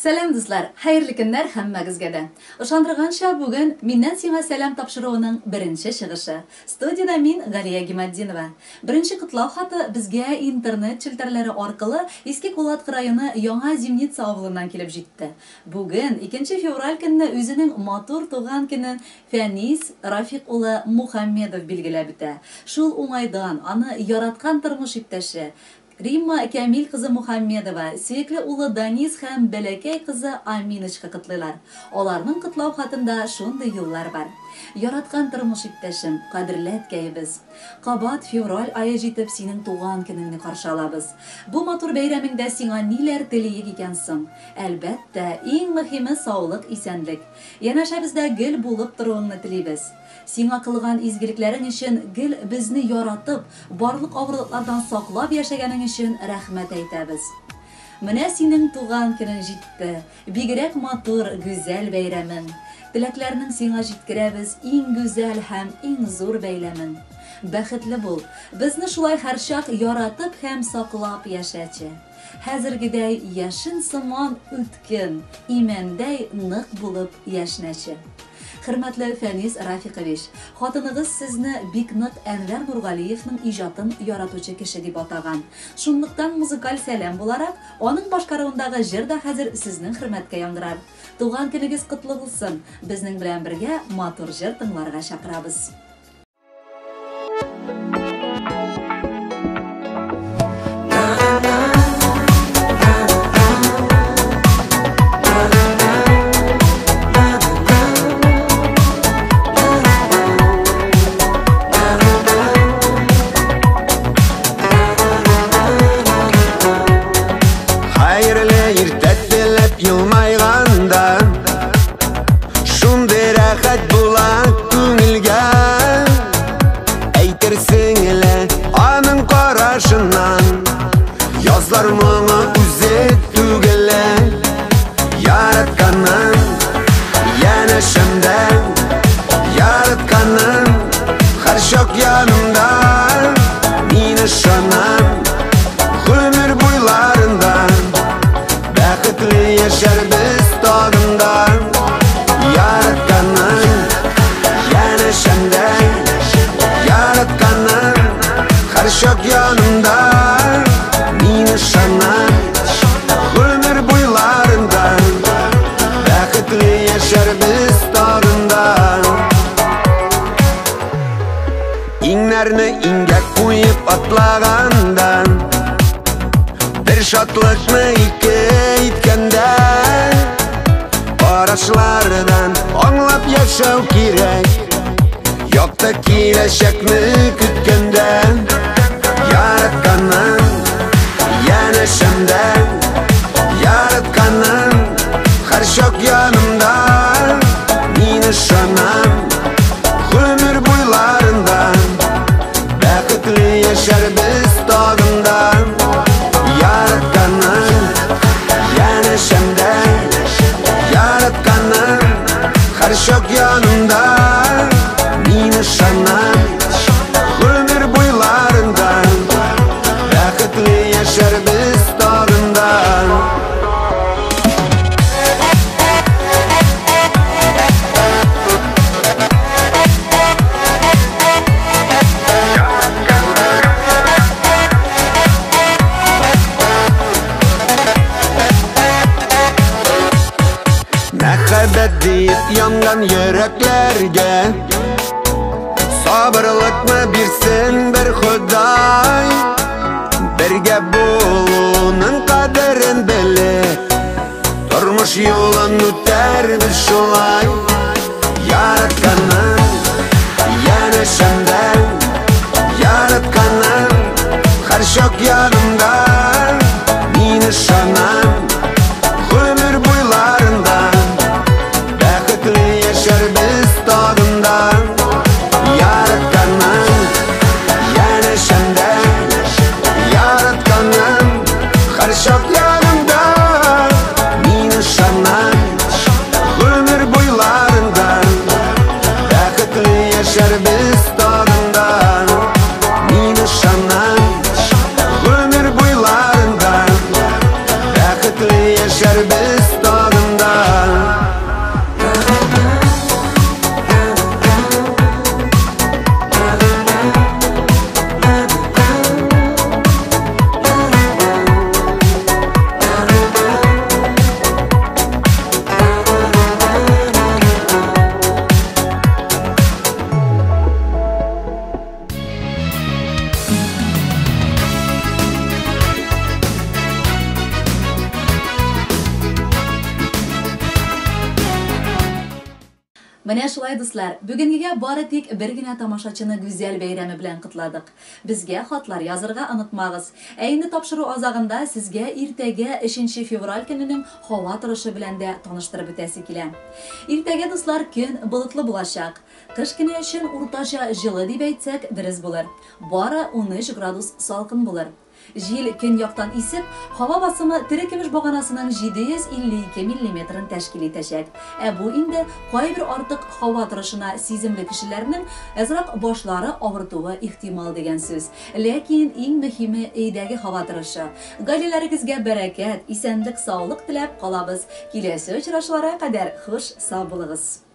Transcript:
Сәлам, дуслар! Хәерле көннәр һәммәгезгә дә! Ышандырганча, бүген Миннән сиңа сәлам тапшыруының беренче чыгышы. Студиядә мин, Галия Гиматдинова. Беренче котлау хаты безгә интернет челтәрләре аркылы Иске Кулаткы районы Яңа Зимница авылыннан килеп җитте. Бүген, икенче февраль көнне үзенең матур туган көнен Фәнис Рафик улы Мухаммедов билгеләп үтә. Шул уңайдан аны яраткан тормыш иптәше, Римма Кямиль кызы Мухаммедова, сөекле улы Данис һәм бәләкәй кызы Аминочка котлыйлар. Аларның котлау хатында шундый юллар бар. Яраткан тормыш иптәшем, кадерле әткәебез! Кабат февраль ае җитеп синең туган көнеңне каршы алабыз. Бу матур бәйрәмеңдә сиңа ниләр телиек икән соң? Әлбәттә, иң мөһиме саулык-исәнлек. Янәшәбездә гел булып торуыңны телибез. Сиңа кылган изгелекләрең өчен, гел безне яратып, барлык авырлыклардан саклап яшәгәнең өчен рәхмәт әйтәбез. Менә синең туган көнең җитте, бигрәк матур, гүзәл бәйрәмең. Теләкләрнең сиңа җиткерәбез иң гүзәл һәм иң зур бәйләмен. Бәхетле бул, безне шулай һәрчак яратып һәм саклап яшәче. Хәзергедәй яшен сыман үткен, имәндәй нык булып яшьнәче. Хөрмәтле Фәнис Рафикович, хатыныгыз сезне бик нык Әнвәр Нургалиевның иҗатын яратучы кеше дип атаган. Шунлыктан музыкаль сәлам буларак, аның башкаруындагы җыр да хәзер сезнең хөрмәткә яңгырар. Туган көнегез котлы булсын! Безнең белән бергә матур җыр тыңларга чакырабыз. Хәерле иртә теләп елмайганда, шундый рәхәт була күңелгә. Әйтерсең лә аның карашыннан язлар моңы үзе түгел. Яратканым янәшәмдә, яратканым һәрчак янымда. Мин ышанам, гомер буйларында бәхетле яшәрбез тагын да. Яратканым янәшәмдә, яратканым һәрчак янымда. Мин ышанам, гомер буйларында бәхетле яшәрбез тагын да. Иңнәрне иңгә куеп атлаганда, бер шатлыкны ике иткәндә, карашлардан аңлап яшәү кирәк, якты киләчәкне көткәндә. Яратканым янәшәмдә, яратканым һәрчак янымда. Мин ышанам, гомер буйларында бәхетле яшәрбез тагын да. Яратканым янәшәмдә, яратканым һәрчак янымда. Мин ышанам, гомер буйларында бәхетле яшәрбез тагын да. Мәхәббәт диеп янган йөрәкләргә сабырлыкны бирсен бер Ходай. Бергә булуның кадерен белеп, тормыш юлын үтәрбез шулай. Яратканым янәшәмдә, яратканым һәрчак янымда. Мин ышанам, гомер буйларында бәхетле яшәрбез тагын да. Яратканым янәшәмдә, яратканым һәрчак янымда. Мин ышанам, гомер буйларында бәхетле яшәрбез тагын да. Мин ышанам, гомер буйларында бәхетле яшәрбез тагын. Менә шулай, дуслар, бүгенгегә бары тик бер генә тамашачыны гүзәл бәйрәме белән котладык. Безгә хатлар язырга онытмагыз. Ә инде тапшыру азагында сезгә иртәгә, өченче февраль көненең һава торышы белән дә таныштырып үтәсе килә. Иртәгә, дуслар, көн болытлы булачак. Кыш көне өчен уртача җылы дип әйтсәк, дөрес булыр. Бары 13 градус салкын булыр. Җил көньяктан исеп, һава басымы терекөмеш баганасының 752 миллиметрын тәшкил итәчәк. Ә бу инде кайбер артык һава торышына сиземле кешеләрнең әзрак башлары авыртуы ихтимал дигән сүз. Ләкин иң мөһиме өйдәге һава торышы. Гаиләләрегезгә бәрәкәт, исәнлек-саулык теләп калабыз. Киләсе очрашуларга кадәр хуш, сау булыгыз!